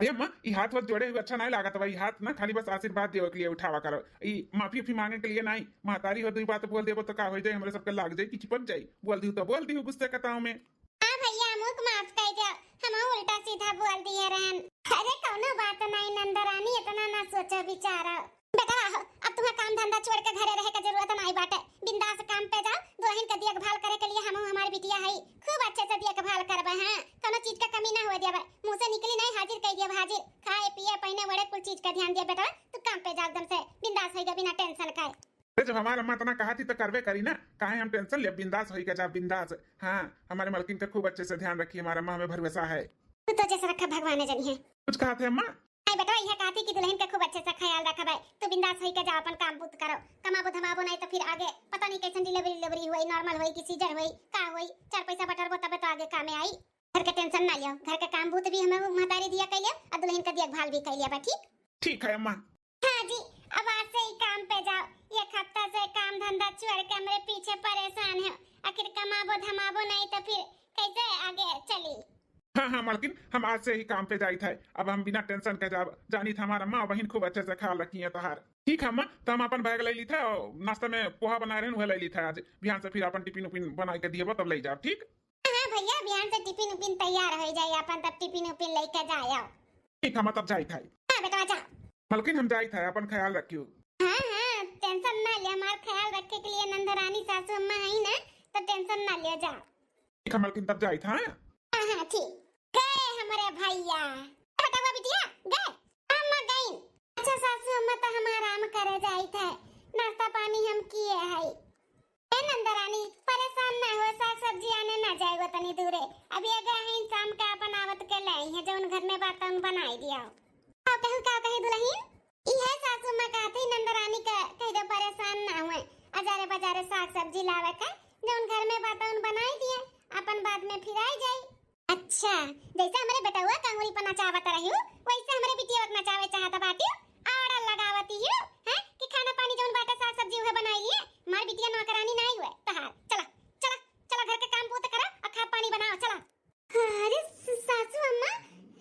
अरे अम्मा, ई हाथ वाथ जोड़े हुए अच्छा नाहीं लागत बा। ई हाथ ना खाली बस आशीर्वाद देवे के लिए उठावा करो। ई माफी उफी मांगे के लिए नाहीं। महतारी हो, दुई बात बोल देबो तो का हो जाए, हमरे सबके लाग जाए कि चिपक जाए। बोल दियो तो बोल दियो गुस्से के ताव में। हाँ भैया, अमुक माफ कई दे, हम उल्टा सीधा बोल दिए रहन। अरे कौनो बात नाहीं नंदरानी, इतना ना सोचो विचारो। बेटवा हो, अब तुम्हें काम धंधा छोड़ के घरे रहे के जरूरत नाहीं बाटे। बिंदास काम पे जाओ, दुलहिन के देखभाल करे के लिए हम हमार बिटिया हई, खूब अच्छे से देखभाल करबे। हाँ, कौनो चीज का कमी ना होए देबे। मुँह से निकली नाहीं, हाजिर कई दियब हाजिर। खाए, पिए, पहिने, ओढ़े, कुल चीज का ध्यान दिया बेटवा। तू काम पे जा एकदम से, बिंदास होइगा, बिना tension खाए। अरे, जब हमार अम्मा इतना कहा थी तो करबे करी ना, काहे हम tension ले, बिंदास होइगा जा, बिंदास। हाँ, हमारे मलकिन का खूब अच्छे से ध्यान रखी, हमार अम्मा हमें भरोसा है। तू तो जैसे रखा भगवान जनी है। कुछ कहा थे अम्मा? नहीं बेटवा, यह कहती कि दुलहिन के खूब अच्छे से ख्याल रखबे। तू बिंदास होई के जा, अपन काम बूत करो, कमाबो धमाबो नाहीं तो फिर आगे पता नाहीं कैसन delivery, delivery होई, normal होई कि cesarean होई, का होई, चार पैसा बटरबो तबे तो आगे कामे आई। घर के tension ना लियो, घर के काम बूत भी हमें महतारी दिया कैलिया और दुलहिन का देखभाल भी कैलिया बा, ठीक? ठीक है अम्मा। हाँ जी, अब आज से ही काम पे जाओ। एक हफ्ता से काम धंधा छोड़ के हमरे पीछे परेशान है, आखिर कमाबो धमाबो नाहीं तो फिर कैसे आगे चली? हाँ, हाँ, मालकिन, हम आज से ही काम पे जाइत है। अब हम बिना tension के जाब। जानित हमार अम्मा बहिन खूब अच्छे से ख्याल रखी है तोहार। ठीक है अम्मा, तो हम अपन bag ले लीत है और नाश्ता में पोहा बनाए रहन, वह ले लीत है आज। बिहान से फिर अपन tiffin उफिन बनाए के दिएबो, तब ले जाब, ठीक? हाँ, हाँ भैया, बिहान से tiffin उफिन तैयार हो जाए अपन, तब tiffin उफिन लेके जाए आओ। ठीक है अम्मा, तब जाइत है। हाँ बेटवा, जा। मालकिन, हम जाइत है, अपन ख्याल रखियो। हाँ, हाँ, tension ना ले, हमार ख्याल रखे के लिए नंदरानी सासू अम्मा है ना, तो tension ना ले, जा। ठीक है मालकिन, तब जाइत है। हाँ, हाँ, ठीक। गए हमरे भैया। बेटवा बिटिया, गए? अम्मा गई। अच्छा सासू अम्मा, तो हम आराम करे जाइत है, नाश्ता पानी हम किए है। ए नंदरानी, परेशान ना हो, साग सब्जी आने ना जाए वो तनी दूरे। अभी अगर है शाम का अपन आवत के ले आई है, जौन घर में बात उन बनाई दिया। का कहू, का कही दुलहिन? इहे सासू माँ कहती नंदरानी का कह दो परेशान ना हुए, अजारे बजारे साग सब्जी लावे का, जौन घर में बात उन बनाई दिए, अपन बाद में फिर आई जाई। अच्छा, जैसे हमरे बेटवा का अंगुरी पर नचावत रही, वैसे हमरे बिटिया के नचावे चाहत बाटी। आड़ा लगावती हूँ, हैं, कि खाना पानी जौन बाटे साग सब्जी उहे बनाई लिए। हमार बिटिया नौकरानी नाई हुए तहार। चला, चला, चला घर के काम बूत करा और खा पानी बनाओ, चला। अरे स-, सासू अम्मा,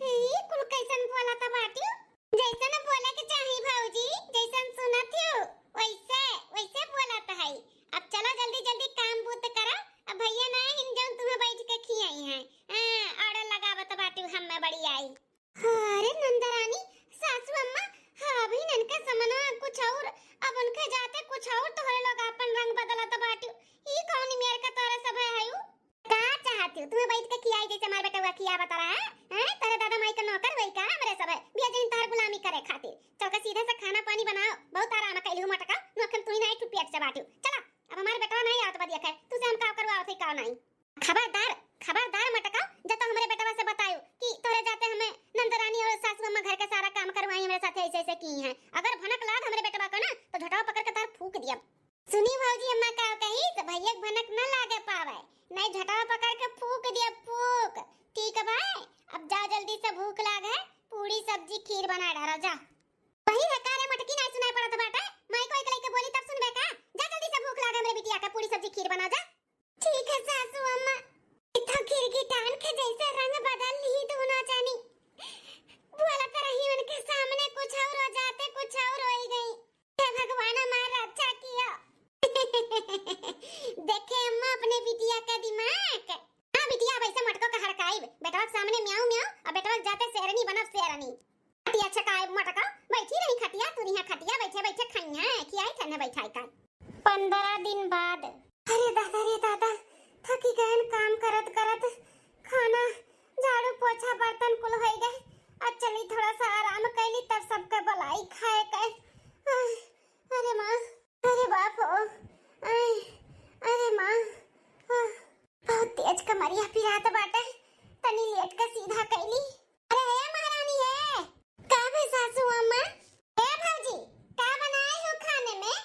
ई कुल कैसन बोलत बाटी? जैसन बोले के चाही भौजी, जैसन सुनत हो, वैसे, वैसे बोलत है। अब चला जल्दी जल्दी काम बूत करा, अब भैया ना हिन जौन तुम्हें बैठ के खियाई हैं। हाँ, आड़ा लगावत बाटी हम्मे बड़ी आई। अरे नंदरानी, सासू अम्मा, हाँ, अभी इनके समनवा कुछ और, अब उनके जाते कुछ और तोहरे लोग आपन रंग बदलत बाटू। ई कौन मेर का तोरे सब है हयू? का चाहती हो? तुम्हें बैठ के खियाई जैसे हमारे बेटवा खिया बता रहा है? हैं? तेरे दादा माई का नौकर वही का हमरे सब है? बिया जइन तोहर गुलामी करे खातिर। चल के सीधे से खाना पानी बनाओ। बहुत आराम कैलू मटका, नोखम तू ही ना एक ठो पेट से बाटू। चला, अब हमारे बेटवा नहीं आवत बा देखे, तू से हम का करवावत है का नहीं। खबरदार, खबरदार मटका, जा तो हमरे बेटवा से बतायो कि तोरे जाते हमें नंदरानी और सासू अम्मा घर के सारा काम करवाई हमरे साथे ऐसे ऐसे की हैं। अगर भनक लाग हमरे बेटवा का ना तो झोटवा पकड़ के तार फूक दिया। सुनी भौजी अम्मा का कही तो भैया के भनक न लागे पावे, नहीं झोटवा पकड़ के फूक दिया फूक। ठीक है भाई, अब जा जल्दी से भूख लाग है, पूरी सब्जी खीर बना डालो जा। वही है का रे मटकी नहीं सुनाई पड़त बाटे, माई को एक लइके बोली तब सुनबे का? जा जल्दी से भूख लाग है हमरे बिटिया का, पूरी सब्जी खीर बना जा। ठीक है सासू अम्मा। इतना खिड़की टान के जैसे रंग बदल ली दोनों जानी। बोलत रही उनके सामने कुछ और हो जाते, कुछ और हो ही गई। हे भगवान हमार रक्षा किया। देखे अम्मा अपने बिटिया का दिमाग। हाँ बिटिया, अब ऐसे मटको का हड़काई। बेटवा के सामने म्याऊ म्याऊ और बेटवा के जाते शेरनी बनब शेरनी। खटिया छकाए मटका, बैठी रही खटिया, तू यहाँ खटिया बैठे बैठे खाई है, खियाई ठंडे बैठाई का। पन्द्रह दिन बाद। अरे दादा रे दादा, थकी गयन काम करत करत। खाना, झाड़ू, पोछा, बर्तन कुल होइ गए। अब चली थोड़ा सा आराम कैली, तब सबके बोलाई खाए के। आह, अरे माँ, अरे बाप हो, आह, अरे माँ, आह, बहुत तेज कमरिया पिरात बाटे, तनी लेट के सीधा कैली। अरे हे महारानी हे, का भे सासू अम्मा? हे भौजी, का बनाए हो खाने में?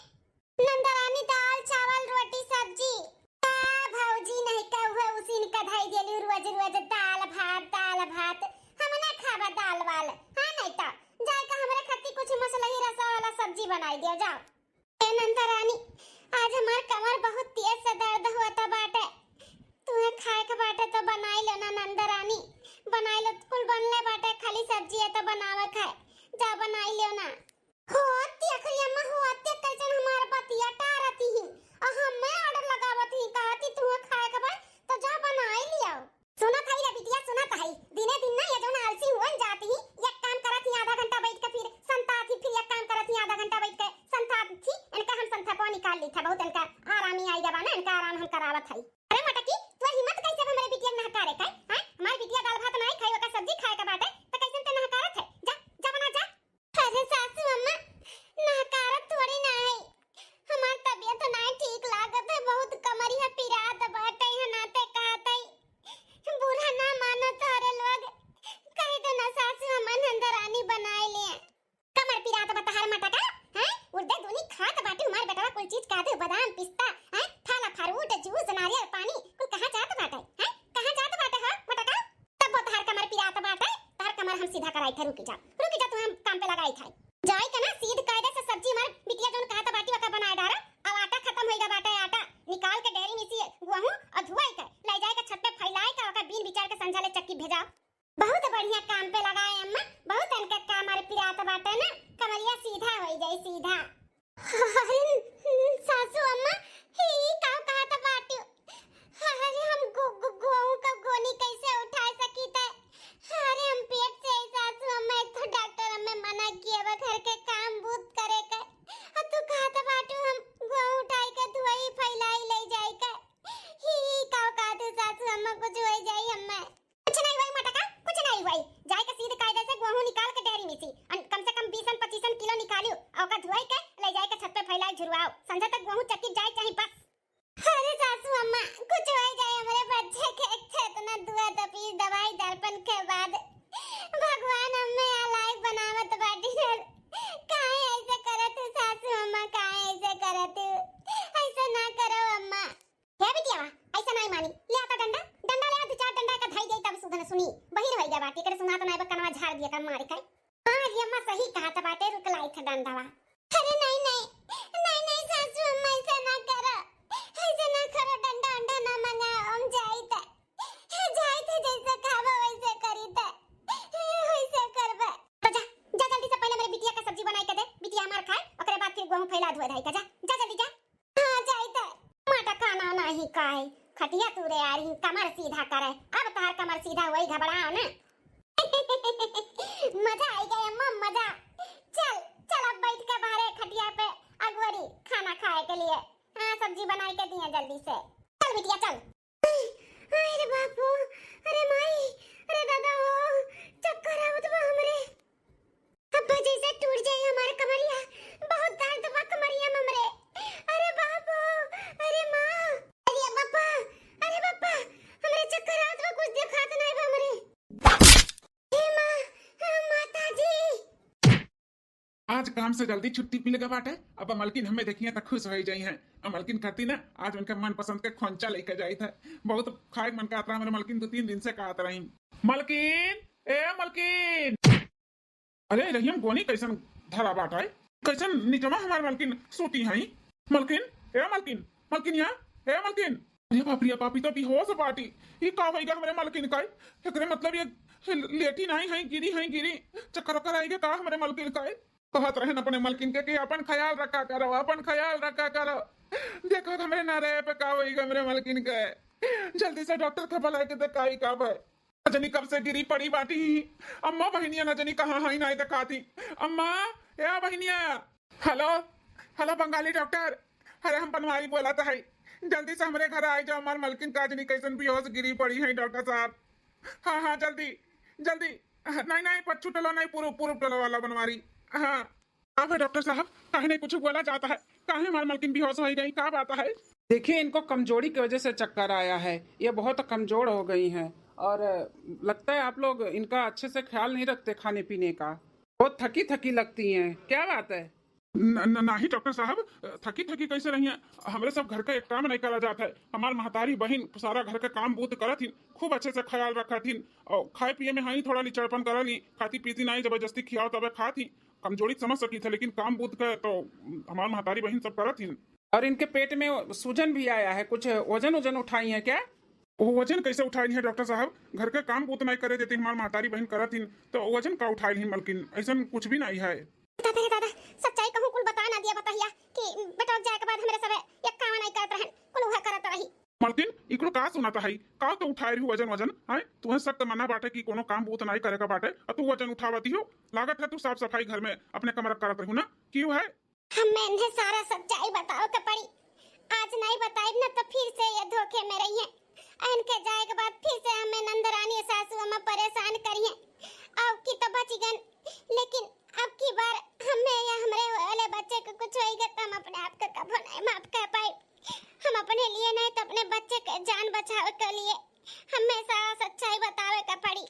नंदरानी दाल, चावल, रोटी, सब्जी। का भौजी नहीं का उहे उसीन का धई देली रोज रोज दाल भात, दाल भात। हम ना खाबा दाल वाल। हाँ नहीं तो जाए का हमरे खातिर कुछ मसलही रसा वाला सब्जी बनाई दियो जाओ। ए नंदरानी, आज हमार कमर बहुत तेज से दर्द होता बाटे। तुहे खाए के बाटे तो बनाई लो ना नंदरानी, बनाई लो। कुल बनले बाटे, खाली सब्जी है तो बनावे खाए। जा बनाई लो ना। होती अखरी अम्मा, होती कैसन हमार बतिया टारती ही, और हमें ऑर्डर लगावत ही, कहती तुहे खाए के बा तो जा बनाई लियो। सुनत हई रे बिटिया, सुनत हई, दिने दिन ना ये जौन आलसी हुअन जात ही, एक काम करत ही आधा घंटा बैठ के फिर संतात ही, फिर एक काम करत ही आधा घंटा बैठ के संतात ही। इनका हम संथपवा निकाल ली था, बहुत इनका आरामी आई गवा ना, इनका आराम हम करावत हई। अरे मटकी, तू हिम्मत कैसे हमरे बिटिया के नहकारे का, हैं? हमार बिटिया दाल भात नाई खाई, ओका सब्जी खाए के बाटे, त कैसन ते नहकारत है? जा, जा बना जा। अरे सासू अम्मा, नहकारत थोड़ी ना है, हमार तबियत नाई ठीक लागत है, बहुत कमरिया पिरात बाटे, है नाते कहत है। बुरा ना मानो तोहरे लोग, कह दो ना सासू अम्मा नंदरानी बनाए लिए। कमर पिरात बा तहार मटका, हैं? उर्दे दूनी खात बाटी हमार बेटवा कुल चीज काजू, बादाम, पिस्ता, हैं? फल, फ्रूट, जूस, नारियल पानी, कुल कहाँ जात बाटे, हैं? कहाँ जात बाटे हो मटका? तब वो तहार कमर पिरात बाटे, तहार कमर हम सीधा कराई थे, रुकी जा, रुकी जा, तू हम काम पे लगाई थे। जाए के ना सीध कायदे से सब्जी हमार बिटिया जौन कहत बाटी ओका बनाए डारा, अब आटा खत्म होइगा बाटे, आटा निकाल के डेरी में से गोहूं और धुआई के ले जाए के छत पे फैलाए के ओका बीन बिचार के संझा ले चक्की भेजा। बहुत बढ़िया काम पे लगाए अम्मा, बहुत इनके कमर पिरात बाटे ना, कमरिया सीधा होई जाई, सीधा। अरे सासू अम्मा, ही का कहत बाटी? अरे हम गो-, गो-, गोहूं का गोनी कैसे उठा सकी थे? अरे हम पेट से ही सासू अम्मा, एक तो डॉक्टर हमें मना किए बा घर के काम बूत करे के, और तू कहत बाटू हम गोहूं उठाई के धुआई फैलाई ले जाई के? ही का कहत सासू अम्मा, कुछ हो जाई हमें? कुछ नहीं हुई मटका, कुछ नहीं हुई। जाए के सीध कायदे से गोहूं निकाल के डेरी में से, अन कम से कम बीसन पच्चीसन किलो निकालियो, और ओका धुआई के ले जाए के छत पे फैलाए झुरवाओ। संझा तक गोहूं चक्की जाए चाहे बस। अरे सासू अम्मा, कुछ हो जाए हमरे बच्चे के, एक तो इतना दुआ तपीस दवाई दर्पण के बाद भगवान हमें यहाँ लायक बनावत बाटी। काहे ऐसे करत हो सासू अम्मा, काहे ऐसे करत हो? ऐसे ना करो अम्मा। हे बिटियावा, ऐसा नाई मानी। ले आता डंडा, डंडा ले आ, दो चार डंडा का धाई दे, तब सुधन सुनी। बहिर होई गया बाटी, एकरे सुनात नाई बा, कनवा झाड़ दिया कर मारी खाई। हाँ, ये अम्मा सही कहत बाटे, रुक लाई थे डंडावा। अरे नहीं, नहीं, नहीं, नहीं सासू अम्मा, ऐसा ना करो, ऐसा ना करो, डंडा उंडा ना मंगाओ, हम जाई त, जाई त जैसे खाबो वैसे करी त, वैसे करबे। तो जा, जा जल्दी से पहले मेरे बिटिया का सब्जी बनाई के दे, बिटिया हमार खाए, ओकरे बाद फिर गोहूं फैला धोए धाई का, जा, जा जल्दी जा। हाँ, जाई त। मटका ना नाही काहे, खटिया तूरे आ रही, कमर सीधा करे। अब तहार कमर सीधा हुई, घबराओ ना। मजा आई गया अम्मा, मजा। चल, चल अब बैठ के बाहरे खटिया पे अगोरी खाना खाए के लिए। हाँ, सब्जी बनाई के दिए जल्दी से। चल बिटिया, चल। अरे बापू, अरे माई, अरे दादा हो, चक्कर आवत बा हमरे। अब्बा जैसे टूट जाए हमार कमरिया, बहुत दर्द बा कमरिया में हमरे। अरे बाप हो, अरे माँ, अरे बापा, अरे बापा, हमरे चक्कर आवत बा, कुछ देखात नहीं बा हमरे। हे माँ, माता जी। आज काम से जल्दी छुट्टी मिल गवा बाटे, अब मलकिन हमें देखिए तो खुश हो जाई हैं। अब मलकिन खाती ना, आज उनका मनपसंद के खोंचा लेके जाई था। बहुत खाए मन का आता हमरे मलकिन दो तीन दिन से कहत रही, मलकिन, ए मलकिन। अरे रहियम गोनी कैसन धरा बाटा है, कैसन निचवा हमार मलकिन सूती हैं। मलकिन, ए मलकिन, मलकिनिया, ए मलकिन। अरे बाप रे बाप, ई तो बेहोश बाटी। ई का होइगा हमरे मलकिन का? एकरे मतलब ये लेटी नहीं है, गिरी है, गिरी। चक्कर ओक्कर आइगा का हमरे मलकिन का? कहत रहन अपने मलकिन के कि अपन ख्याल रखा करो, अपन ख्याल रखा करो। देखो हमरे ना रहे पे का होइगा हमरे मलकिन का। जल्दी से डॉक्टर के बुलाए के देखाई का बे। न जनी कब से गिरी पड़ी बाटी। अम्मा बहिनिया न जनी कहाँ हई नाई देखाती। अम्मा, ए बहिनिया। हेलो, हेलो बंगाली डॉक्टर। अरे हम बनवारी बोलत हई, जल्दी से हमरे घर आइ जाओ, हमार मलकिन का जनी कैसन बेहोश गिरी पड़ी है डॉक्टर साहब। हाँ हाँ, जल्दी जल्दी। नहीं नहीं, पच्छू टोला नहीं, पूरब पूरब टोला वाला बनवारी। हाँ। का है डॉक्टर साहब, काहे नहीं कुछ बोला जाता है? काहे हमार मलकिन बेहोश होइ गई, का बात है? देखिए, इनको कमजोरी की वजह से चक्कर आया है, ये बहुत कमजोर हो गई हैं और लगता है आप लोग इनका अच्छे से ख्याल नहीं रखते खाने पीने का। बहुत थकी थकी लगती हैं, क्या बात है? न, न, नहीं डॉक्टर साहब, थकी थकी कैसे रही हैं? हमरे सब घर का एक काम नहीं करा जात है। हमार महतारी बहिन सारा घर का काम बूत करत हिन, खूब अच्छे से ख्याल रखत हिन और खाए पिए में हाई थोड़ा लिचड़पन करली, खाती पीती नहीं, जबरदस्ती खियाओ तबे खात ही। कमजोरी समझ सकी थे, लेकिन काम बूत का तो हमार महतारी बहिन सब करत हिन। और इनके पेट में सूजन भी आया है, कुछ वजन वजन उठाई है क्या? वो वजन कैसे उठाई है डॉक्टर साहब? घर का काम बूत नहीं करे देती हमार महतारी बहिन करत हिन, तो वजन का उठाई ही मलकिन? ऐसन कुछ भी नहीं है। दादा रे दादा, सच्चाई कहूँ कुल बता ना दिया बतहिया कि बेटा जाए के बाद हमरे सबे एक काम नहीं करत रहन, कुल उहे करत रही। मलकिन, इकरो का सुनाता है? का तो उठाए रही वजन वजन, हैं? तुहे सख्त मना बाटे कि कोनो काम बूत नहीं करे का बाटे, और तू वजन उठावती हो? लागत है तू साफ सफाई घर में अपने कमरा करत रहू ना, क्यों है? हमें इन्हें सारा सच्चाई बतावे के पड़ी। आज नहीं बताइब ना तो फिर से ये धोखे में रही है। इनके जाए के बाद फिर से हमें नंदरानी सासू अम्मा परेशान करी है। अब की तो बच गन, लेकिन अब की बार हमें या हमरे वाले बच्चे को कुछ होइगा तो हम अपने आप को कबो नहीं माफ कर पाए। हम अपने लिए नहीं तो अपने बच्चे के जान बचावे के लिए हमें सारा सच्चाई बतावे के पड़ी।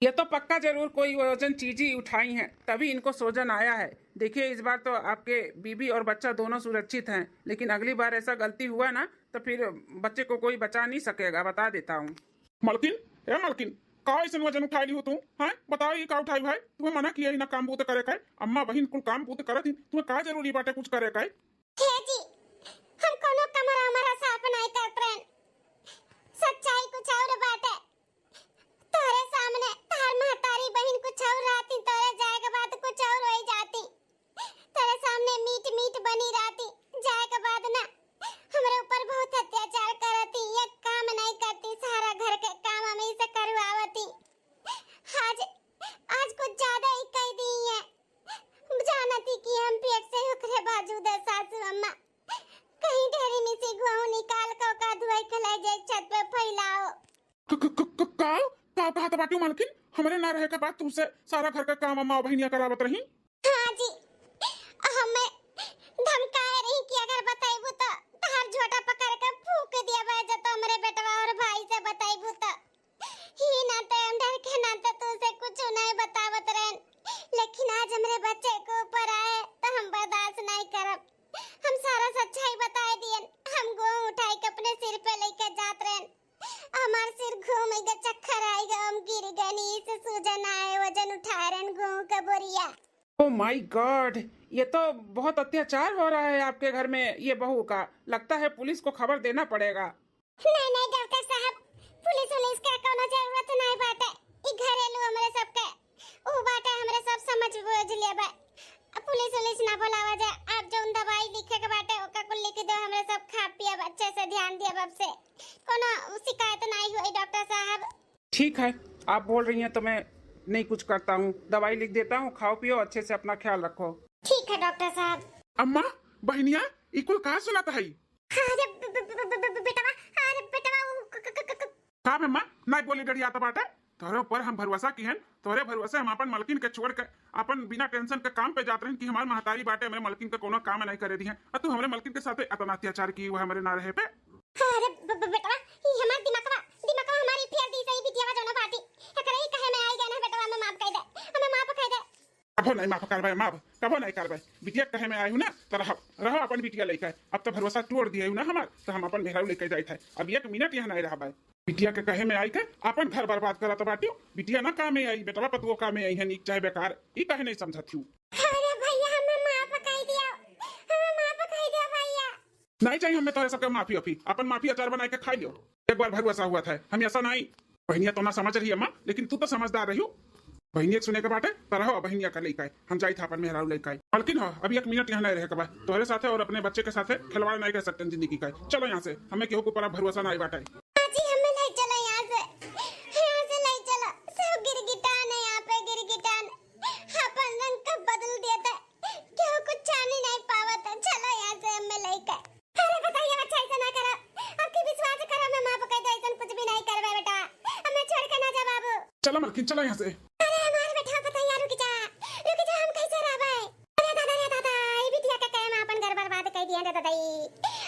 ये तो पक्का जरूर कोई वजन चीज ही उठाई हैं, तभी इनको सोजन आया है। देखिए, इस बार तो आपके बीबी और बच्चा दोनों सुरक्षित हैं, लेकिन अगली बार ऐसा गलती हुआ ना तो फिर बच्चे को कोई बचा नहीं सकेगा, बता देता हूँ। मलकिन, ए मलकिन, का ऐसन वजन उठाई ली हो तू? हैं, बताओ, ये का उठाई भाई? तुम्हें मना किया ही ना काम बूत करे का है। अम्मा बहिन कुल काम बूत करत ही, तुम्हें का जरूरी बाटे कुछ करे का है? हे जी, हम कोनो कमरा हमारा साफ नहीं करत रहन। सच्चाई कुछ और बाटे। तोरे सामने तोहर महतारी बहिन कुछ और रहती, तोरे जाए के बाद कुछ और होई जाती। तोरे सामने मीठ मीठ बनी रहती, जाए के बाद ना हमरे ऊपर बहुत अत्याचार करती, एक काम नहीं करती, सारा घर के काम हम ही से करवावती। आज, आज कुछ ज्यादा ही कह दी है। जानती कि हम पेट से ओकरे बाजू दे सासू अम्मा, कहीं ढेरी में से गेहूं निकाल के ओका धोए के ले जाए छत पे फैलाओ। क-, क-, क-, क-, का? का कहत बाटू मलकिन? हमरे ना रहे के बाद तुमसे सारा घर का काम अम्मा बहिनिया करावत रही? हाँ जी, हमें धमकाए रही कि अगर बताइबू तो तहार झोटा पकड़ के फूंक दिया बा, जो तो हमरे बेटवा और भाई से बताइबू तो। ही नाते हम डर के नाते तुमसे कुछ नहीं बतावत रहन, लेकिन आज हमरे बच्चे के ऊपर आए तो हम बर्दाश्त नहीं करब। हम सारा सच्चाई बताए दियन। हम गेहूं उठाई के अपने सिर पे लेके जात रहन, हमार सिर घूम गए, चक्कर आए गए, हम गिर गए, नीचे सूजन आए, वजन उठा रहन गेहूं का बोरिया। Oh my God, ये तो बहुत अत्याचार हो रहा है आपके घर में ये बहू का। लगता है पुलिस को खबर देना पड़ेगा। नहीं नहीं डॉक्टर साहब, पुलिस उलिस के कोनो जरूरत नहीं बाटे। ई घरेलू हमरे सबके ऊ बाटे, हमरे सब समझ बूझ लेबे। अब पुलिस उलिस ना बुलावा जाए। आप जौन दवाई लिखे के बाटे ओका कुल लिख दो, हमरे सब खा पियब, अच्छे से ध्यान दियब। अब से कोनो शिकायत नहीं हुई डॉक्टर साहब। ठीक है, आप बोल रही हैं तो मैं नहीं कुछ करता हूँ, दवाई लिख देता हूँ, खाओ पियो, अच्छे से अपना ख्याल रखो। ठीक है डॉक्टर साहब। अम्मा, बहिनिया, ई कुल का सुनात है? अरे ब-, ब-, ब-, ब-, ब-, बेटवा, अरे बेटवा, उ क-, क-, क-, क-, क-, का बे माँ, नाई बोली डरियात बाटे? तोहरे ऊपर हम भरोसा किहन, तोहरे भरोसे हम आपन मलकिन के छोड़ के आपन बिना टेंशन के काम पे जात रहन कि हमार महतारी बाटे, हमरे मलकिन के कोनो काम नहीं करे दिहन, और तू हमरे मलकिन के साथे इतना अत्याचार की, वो हमरे ना रहे पे। अरे ब-, ब-, बेटवा, ई हमार दिमागवा, दिमागवा हमारी फेर दी सही बिटियावा जौना बाटी। एकरे ही कहे में आई गए ना बेटवा, हमें माफ कर दे, हमें माफ कर दे। कबो नहीं माफ करबे, माफ कबो नहीं करबे। बिटिया कहे में आई हूँ ना, तो रहो, रहो अपन बिटिया लेके। अब तो भरोसा तोड़ दिए हूँ ना हमार, तो हम अपन मेहरारू लेके जाइत है। अब एक मिनट यहाँ नहीं रहबे। बिटिया के कहे में आई के अपन घर बर्बाद करत बाटियो। बिटिया ना कामे आई, बेटवा पतुओ कामे आई है, नीक चाहे बेकार, ई कहे नहीं समझत हूँ। अरे भैया, हमें माफ कर दिया, हमें माफ कर दिया भैया। नहीं चाहिए हमें तोहरे सबके माफी वाफी, अपन माफी अचार बनाए के खाई लियो। एक बार भरोसा हुआ था, हम ऐसा नहीं। बहनिया तो ना समझ रही अम्मा, लेकिन तू तो समझदार रही हो। बहनिया के सुने के बाटे, तो रहो बहनिया का लेके आए, हम जाई था अपन मेहरारू लेके आए। मलकिन हो, अभी एक मिनट यहाँ नहीं रहे के बा, तोहरे साथे और अपने बच्चे के साथे खिलवाड़ नहीं कर सकते जिंदगी का। चलो यहाँ से, हमें केहू के ऊपर अब भरोसा नहीं बाटे। हाँ जी, हमें ले चलो यहाँ से, यहाँ से ले चलो। सब गिरगिटान है यहाँ पे, गिरगिटान अपन रंग का बदल देता है, केहू कुछ छानी नहीं पावत है। चलो यहाँ से, हमें लेके। चला मलकिन, चला यहाँ से। अरे हमार बेटा, पता यार, रुक जा, रुक जा, हम कैसे रहबे? अरे दादा रे दादा, ई बिटिया के कहे में अपन घर बर्बाद कर दिया रे दादा ई।